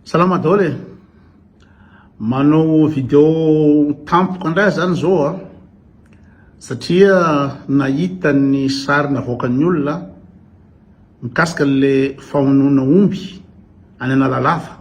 Salama daholo e! Manao video tampoka indray aho zany zao a, satria nahita ny sary navoakan'ny olona mikasika an'le famonoana omby any Analalava.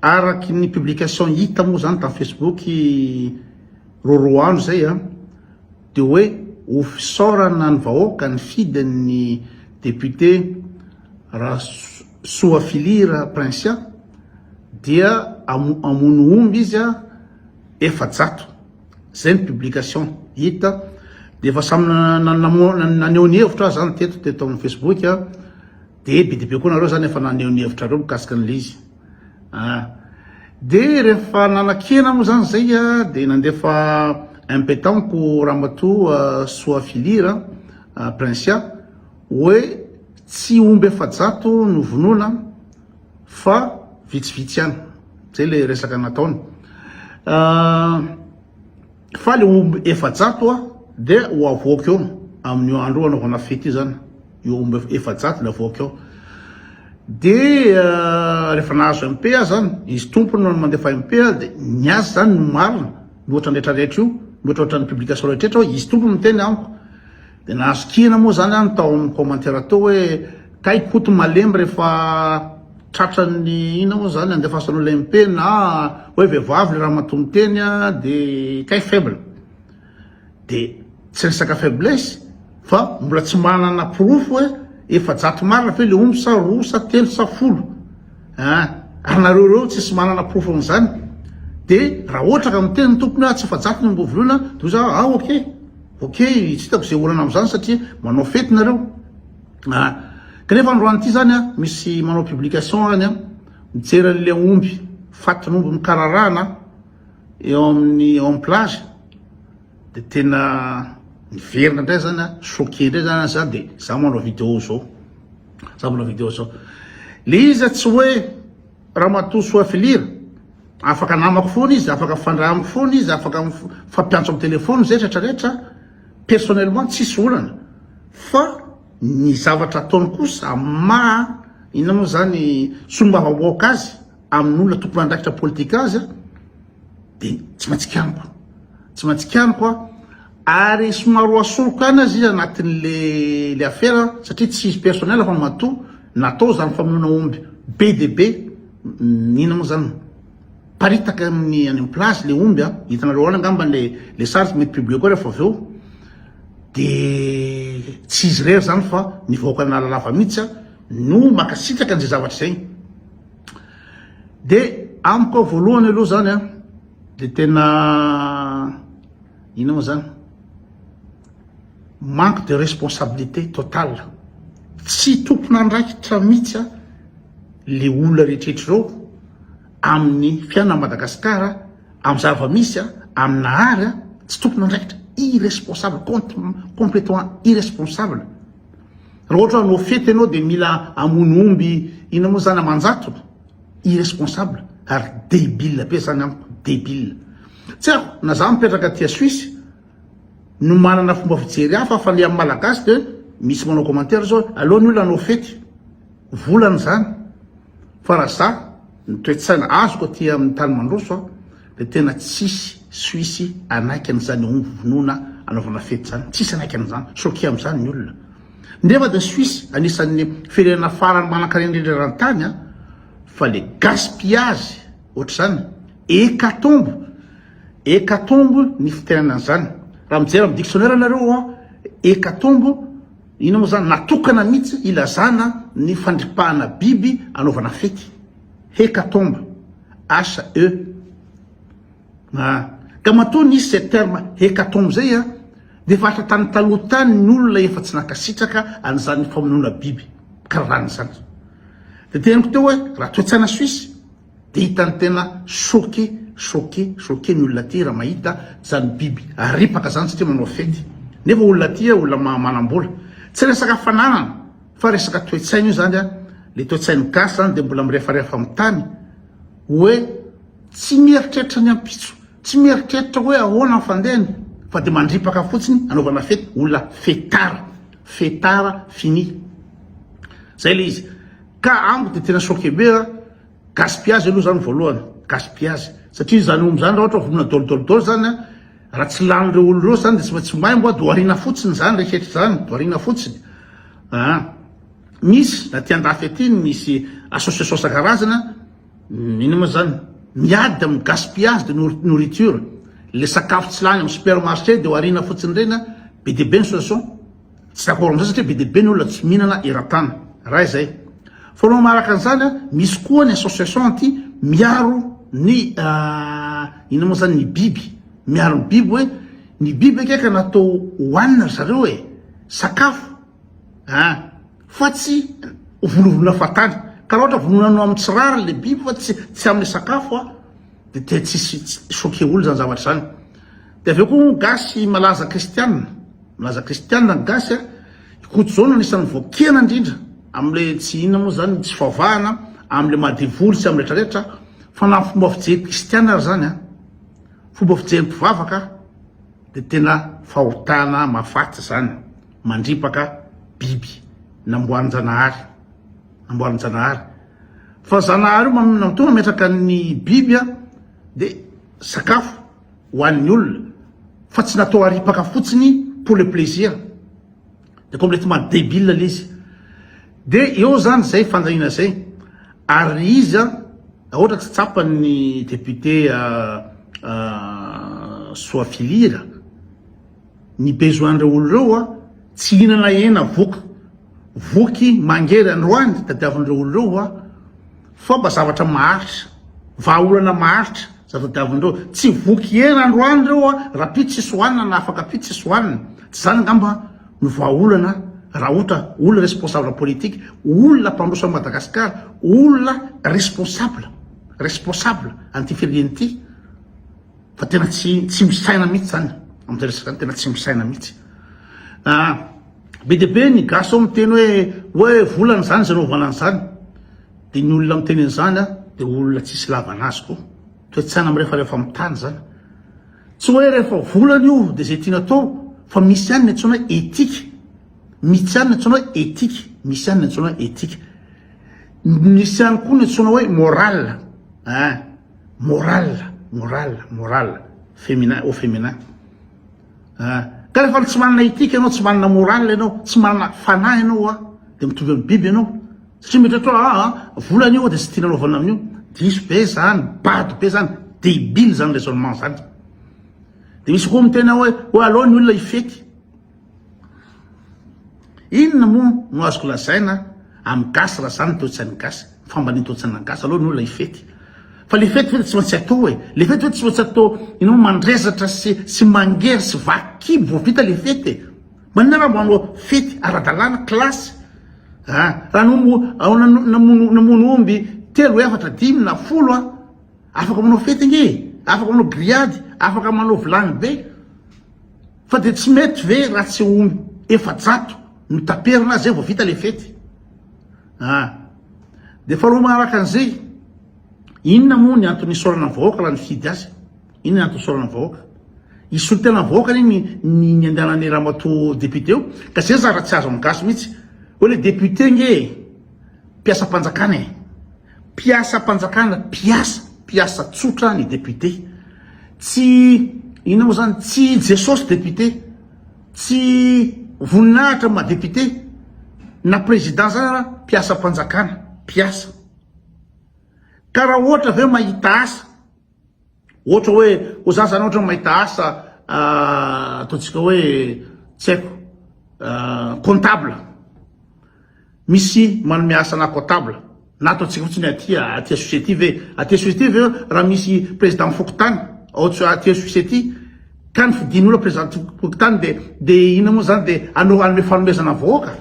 Araky ny publication hita moa zany tamin'ny Facebook roaroa andro zay a, dia hoe ho fisaorana ny vahoaka nifidy ny député Rasoafilira Princia dia hamono omby izy 400, zay ny publication hita, dia efa samy naneho ny hevitra aho zany teto teto amin'ny Facebook dia be dia be koa nareo zany efa naneho ny hevitrareo mikasika an'ilay izy. Ah. Dia rehefa nanakena moa zany zay dia nandefa MP tamiko ramatoa Soafilira Princia hoe tsy omby 400 no vonoina fa vitsivitsy ihany. Zay le resaka nataony. Fa le omby 400 a dia ho avoaka eo amin'io andro io anaovana fety io zany, io omby 400 le avoaka eo. Dia rehefa nahazo MP aho zany, izy tompony no mandefa MP aho dia ny azy zany no marina, mihoatra ny retraretra io, mihoatra ohatran'ny publication retraretra hoe izy tompony miteny amiko. Dia nahazo kiana moa zany aho tao amin'ny commentaire tao hoe kay Koto malemy rehefa tratran'ny inona moa zany andefasan'olona MP na hoe vehivavy le ramatoa miteny dia kay faible. Dia tsy resaka faiblesse fa mbola tsy manana porofo hoe 400 marina ve le omby sa roa sa telo sa folo. Ah, ary nareo ireo tsisy manana porofo amin'izany. Dia raha ohatra ka miteny ny tompony hoe tsy 400 ny omby vonoina dia hoy za ah ok. Ok, tsy hitako izay olana amin'izany satria manao fety nareo. Ah, kanefa androany ity zany ah, misy manao publication any ah, mijery an'ilay omby, fatin'omby mikararahana eo amin'ny eo amin'ny plage, dia tena niverina indray zany ah, choqué indray zany za dia za manao vidéo zao. Za manao vidéo zao. Le izy tsy hoe Ramatoa Soafilira, afaka namako foana izy, afaka mifandray amiko foana izy, afaka mifampiantso amin'ny téléphone izay rehetra rehetra, personnellement tsisy olana, fa ny zavatra ataony kosa amin'ny maha inona moa zany solombavambahoaka azy amin'olona tompon'andraikitra politika azy dia tsy maintsy kianiko, tsy maintsy kianiko aho. Ary somary ho asoriko ihany aza izy anatin'le le afera satria tsy izy personnel fa matoa natao zany famonoana omby be dia be inona moa zany miparitaka amin'ny any amin'ny plage le omby a, hitanareo any angamba le le sary mety publier koa rehefa avy eo de tsy izy irery zany fa ny vahoaka Analalava mihitsy a no mankasitraka an'izay zavatra izay de amiko aho voalohany aloha zany a de tena Inona moa zany? Manque de responsabilité totale. Tsy tompon'andraikitra mihitsy a le olona rehetrretra ireo amin'ny fiainana Madagascar, amin'ny zava-misy a, amin'ny nahary a, tsy tompon'andraikitra, irresponsable, complètement irresponsable. Raha ohatra hoe hanao fety ianao dia mila hamono omby inona moa zany aman-jatony? Irresponsable ary debile be zany amiko, debile. Tsy haiko na za mipetraka aty Suisse no manana fomba fijery hafa fa le amin'ny Malagasy de misy manao commentaire zao hoe aleo ny olona hanao fety, volana izany. Fa raha za, ny toe-tsaina azoko aty amin'ny tany mandroso an, de tena tsisy Suisse hanaiky an'izany omby vonoina anaovana fety zany, tsisy hanaiky an'izany, choqué amin'izany ny olona. Nefa dia Suisse anisan'ny firenena farany manankarena indrindra eran-tany an, fa le gaspillage ohatr'izany, hécatombe, hécatombe ny fitenenana an'izany. Raha mijery amin'ny dictionnaire nareo an, hécatombe inona moa zany, natokana mihitsy ilazana ny fandripahana biby anaovana fety. Hécatombe, H E. Ah, ka matoa nisy zay terme hécatombe zay an, Dia efa asa tany taloha tany ny olona efa tsy nankasitraka an'izany famonoana biby karana izany. Dia teneniko teo hoe raha toe-tsaina Suisse dia hitan'ny tena choqué, choqué, choqué ny olona aty raha mahita izany biby aripaka izany satria manao fety. Nefa olona aty olona manam-bola. Tsy resaka fananana fa resaka toe-tsaina io izany an. Le toe-tsain'ny gasy izany dia mbola mirefarefa amin'ny tany hoe tsy mieritreritra ny ampitso. Tsy mieritreritra hoe ahoana ny fandehany fa dia mandripaka fotsiny anaovana fety olona fetard fetard fini zay le izy. Ka amiko dia tena choqué be a, gaspillage aloha zany voalohany, gaspillage, satria izany omby zany raha ohatra vonoina dol dol dol zany a, raha tsy lanin'ireo olona ireo zany dia tsy maintsy maimbo a, doharina fotsiny zany rehetra zany, doharina fotsiny a. Misy na aty andafy aty ny misy association isan-karazany a, inona moa zany, miady amin'ny gaspillage de nourriture, le sakafo tsy lany amin'ny supermarché dia hoarina fotsiny ireny a, be dia be ny association. Tsy d'accord amizay satria be dia be ny olona tsy mihinana eran-tany. Raha izay. Faharoa manaraka an'izany an, misy koa ny association aty miaro ny inona moa zany ny biby. Miaro ny biby hoe ny biby ange ka natao hohanina ry zareo e. Sakafo an. Fa tsy vonovonoina fahatany. Ka raha ohatra vonoina amin'ny tsy rariny le biby fa tsy tsy amin'ny sakafo an, dia tena tsisy choquer olona izany zavatra izany. Dia avy eo koa gasy malaza kristianina. Milaza kristianina ny gasy a! I Koto zao no anisan'ny voakena indrindra amin'ilay tsy inona moa zany tsy fivavahana amin'ilay maha devoly sy amin'ny retraretra fa na fomba fijery kristianina ary zany a! Fomba fijery mpivavaka dia tena fahotana mahafaty zany mandripaka biby namboarin-janahary namboarin-janahary fa zanahary io matoa mametraka ny biby a dia sakafo ho an'ny olona fa tsy natao haripaka fotsiny pour le plaisir de complètement débile le izy de eo zany zay fandaniana zay ary izy a ohatra tsy tsapan'ny député Soafilira ny besoin reo olo reo a tsy hihinana hena voky voky mangery androany tadiavin'ireo olo reo a Fa mba zavatra maharitra, vahaolana maharitra zay tadiavin'ireo. Tsy voky hena androany ireo a, rapitso tsisy hohanina na afaka ampitso tsisy hohanina. Tsy zany angamba no vahaolana raha ohatra olona responsable politique, olona mpandroso an'i Madagascar, olona responsable, responsable an'ity firenena ity. Fa tena tsy tsy misaina mihitsy zany amin'izay resaka zany, tena tsy misaina mihitsy. Ah, be dia be ny gasy ao miteny hoe hoe volana zany izay anaovana an'izany. Dia ny olona miteny an'izany ah, dia olona tsisy lavana azy koa. Toe-tsaina mirefarefa amin'ny tany zany. Tsy hoe rehefa volana io dia izay tiana atao, fa misy ihany ny antsoina hoe éthique. Misy ihany ny antsoina hoe éthique, misy ihany ny antsoina hoe éthique. Misy ihany koa ny antsoina hoe morale. Hein. Morale, morale, morale, féminin au féminin. Ah, ka rehefa tsy manana éthique ianao, tsy manana morale ianao, tsy manana fanahy ianao ah, dia mitovy amin'ny biby ianao. Satria mieritreritra hoe ah, ah vola anio dia tsy tiana anaovana amin'io. Diso be zany, bado be zany, débile zany raisonnement zany. Dia misy koa miteny hoe hoe aleo ny olona hifety. Inona moa no azoko lazaina amin'ny gasy raha zany ny toe-tsain'ny gasy, ny fambanian'ny toe-tsaina gasy, aleo ny olona hifety. Fa le fety ve dia tsy maintsy atao e? Le fety ve tsy maintsy atao inona moa mandrezatra sy sy mangery sy vaky kibo vao vita le fety e? Maninona raha mba manao fety ara-dalàna, classe? Ah, raha nomo namono namono omby telo, efatra, dimy na folo an, afaka manao fety ange e! Afaka manao grillade, afaka manao vilany be. Fa dia tsy mety ve raha tsy omby 400 no taperina zay vao vita le fety? Ah. Dia faharoa manaraka an'izay, inona moa ny antony isaorana ny vahoaka raha nifidy azy? Inona ny antony isaorana ny vahoaka? Hisolo tena ny vahoaka anie ny ny ny andehanan'ny ramatoa député eo, ka zay zara tsy azo amin'ny gasy mihitsy. Hoe le député nge e, mpiasam-panjakana e. Mpiasam-panjakana, mpiasa, mpiasa tsotra ny député. Tsy, inona moa zany, tsy Jesosy député, tsy voninahitra ny maha député, na président zany ara mpiasam-panjakana, mpiasa. Ka raha ohatra ve mahita asa, ohatra hoe, ho za zany ohatra mahita asa ataontsika hoe, tsy haiko, comptable. Misy manome asa na comptable na ataontsika fotsiny aty aty Suisse aty ve? Aty Suisse aty ve raha misy président fokontany ao aty Suisse aty ka ny fidin'olona président fokontany de de inona moa zany de anao hanome fanomezana vahoaka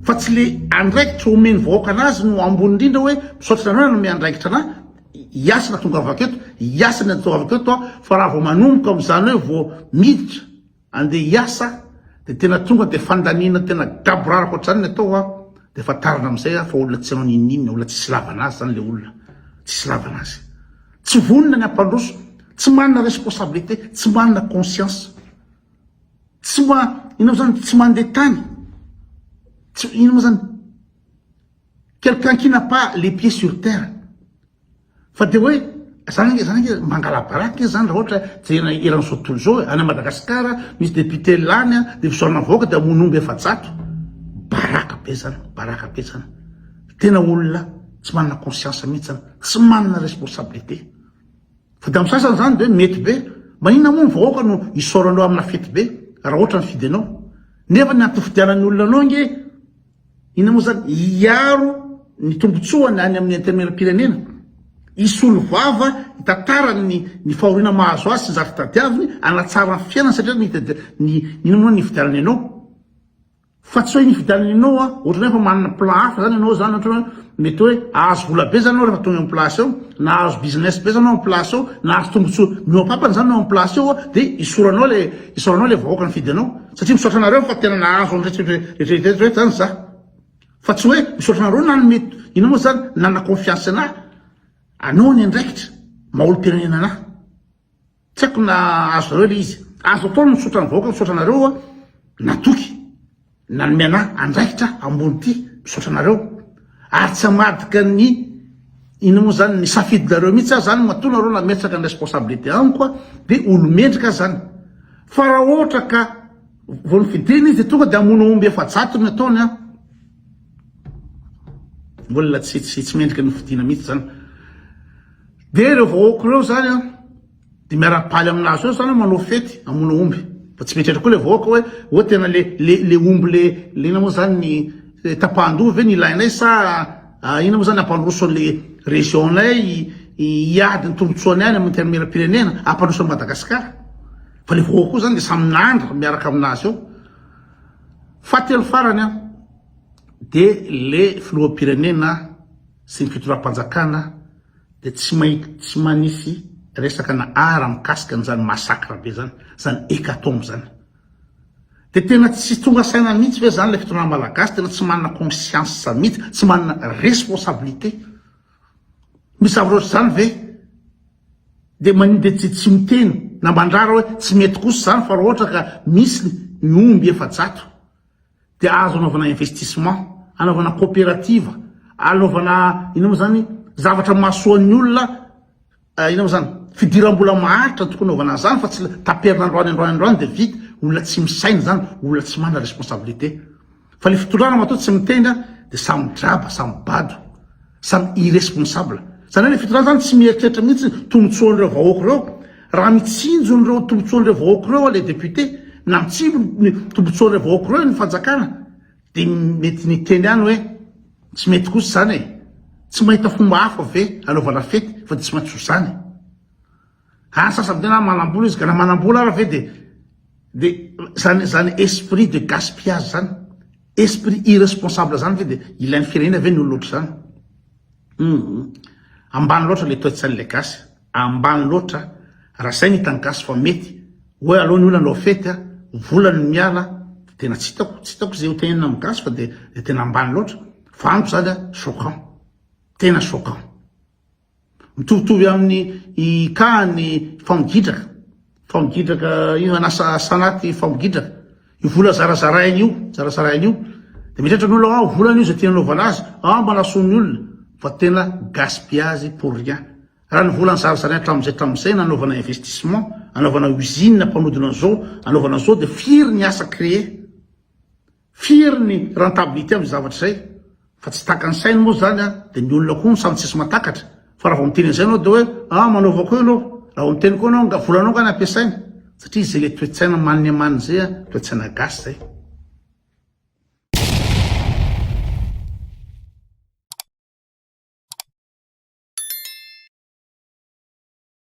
fa tsy le andraikitra omen'ny vahoaka anazy no ambony indrindra hoe misaotra anareo nanome andraikitra anah hiasa na tongavako eto hiasa ny tongavako eto aho fa raha vao manomboka amin'izany hoe vao miditra Andeha hiasa dia tena tonga dia fandaniana tena gaboraraka ohatr'izany ny atao an, dia fantarina amin'izay an fa olona tsy hanao n'inon'inona, olona tsisy ilavana azy zany le olona, tsisy ilavana azy. Tsy vonona ny hampandroso, tsy manana responsabilité, tsy manana conscience, tsy ma, inona moa zany, tsy mandeha tany, tsy, inona moa zany. Quelqu'un qui n'a pas les pieds sur terre. Fa dia hoe zany ange zany ange mangala-baraka ange zany raha ohatra jerena eran'izao tontolo izao e. Any Madagasikara misy député lany a, dia fisaorana vahoaka dia hamono omby 400. Baraka be zany, baraka be zany. Tena olona tsy manana conscience mihitsy zany, tsy manana responsabilité. Fa dia amin'ny sasany zany dia hoe mety be. Maninona moa ny vahoaka no isaoranao amina fety be raha ohatra nifidy anao? Nefa ny antom-fidianan'ny olona anao ange Inona moa izany? Hiaro ny tombotsoany any amin'ny Antenimierampirenena, hisolo vava hitantara ny ny fahoriana mahazo azy sy ny zavatra tadiaviny, hanatsara ny fiainany satria ny ny inona moa ny nifidianany anao. Fa tsy hoe nifidianany anao an, ohatran'ny hoe efa manana plan hafa izany ianao izany, ohatra hoe mety hoe hahazo vola be izany ianao rehefa tonga eo amin'ny place eo, na hahazo business be izany ianao amin'ny place eo, na hahazo tombotsoa mihoa-pampana izany ianao amin'ny place eo an, dia hisoranao ilay hisaoranao ilay vahoaka nifidy anao. Satria misaotra anareo fa tena nahazo an'ireto rehetra rehetra zany za. Fa tsy hoe misaotra anareo nanome inona moa zany nanana confiance anah anao ny andraikitra maha olom-pirenena anah. Tsy haiko na azonareo le izy. Azo atao ny misaotra ny vahoaka misaotra anareo a natoky nanome anah andraikitra ambony ty misaotra anareo. Ary tsy hamadika ny inona moa zany ny safidinareo mihitsy aho zany matoa nareo nametraka ny responsabilité amiko a de olo-mendrika aho zany. Fa raha ohatra ka vao nofidina izy dia tonga dia hamono omby 400 ny ataony an. Mbola tsy tsy tsy mendrika ny fidina mihitsy zany. Dia ireo vahoaka ireo zany an, dia miara-paly aminazy eo zany manao fety hamono omby. Fa tsy mieritreritra koa le vahoaka hoe hoe tena le le le omby le le inona moa zany ny tapahan-doha ve ny ilainay sa inona moa zany hampandroso an'le région-nay hiady ny tombotsoanay any amin'ny antenimieram-pirenena hampandroso an'i Madagasikara. Fa le vahoaka koa zany de samy nandra miaraka aminazy eo. Fahatelo farany an, de le filoham-pirenena sy ny fitondram-panjakana de tsy mahi tsy manisy resaka na ara mikasika an'izany massacre be zany, zany hecatombe zany. De tena tsy tonga saina mihitsy ve zany le fitondrana malagasy, tena tsy manana conscience mihitsy, tsy manana responsabilité. Misy zavatra ohatr'izany ve? Dia manin dia tsy tsy miteny na mandrara hoe tsy mety kosa izany fa raha ohatra ka misy ny omby 400 dia azo anaovana investissement, anaovana coopérative, anaovana inona moa izany zavatra mahasoa ny olona inona moa izany fidiram-bola maharitra no tokony anaovana an'izany fa tsy taperina androany androany androany dia vita, olona tsy misaina izany, olona tsy manana responsabilité. Fa le fitondrana matoa tsy miteny dia samy draba, samy bado, samy irresponsable. Zany hoe le fitondrana zany tsy mieritreritra mihitsy ny tombotsoan'ireo vahoaka ireo. Raha mitsinjo an'ireo tombotsoan'ireo vahoaka ireo le député, na mitsinjo ny tombotsoan'ireo vahoaka ireo ny fanjakana dia mety niteny ihany hoe tsy mety kosa izany e. Tsy mahita fomba hafa ve anaovana fety fa dia tsy maintsy ho izany. Any sasany tena manambola izy ka na manambola ara ve de de zany zany esprit de gaspillage zany esprit irresponsable zany ve de ilain'ny firenena ve ny olona ohatr'izany? Hum ambany loatra le toe-tsain'ilay gasy ambany loatra raha zay ny hitan'ny gasy fa mety hoe aleo ny olona hanao fety a vola no miala de tena tsy hitako tsy hitako ze ho tenenina amin'ny gasy fa de de tena ambany loatra fa amiko zany a choquant tena choquant. Mitovitovy amin'ny i ka ny famogidraka, famogidraka io anasa sanaty famogidraka, io vola zarazaraina io, zarazaraina io, dia mieritreritra ny olona ah volana io izay tiany anaovana azy, ah mba nahasoa ny olona, fa tena gaspillage pour rien. Raha ny vola nizarazaraina hatramin'izay hatramin'izay nanaovana investissement, anaovana usine mpanodina an'izao, anaovana an'izao dia firy ny asa créer? Firy ny rentabilité amin'izay zavatra izay? Fa tsy takan'ny sainy moa izany an, dia ny olona koa samy tsisy mahatakatra. Fa raha vao miteny an'izay ianao dia hoe ah manaova koa ianao, raha vao miteny koa ianao nga volanao nga ny ampiasaina? Satria izay ilay toe-tsaina maniny amaniny izay an, toe-tsaina gasy izay.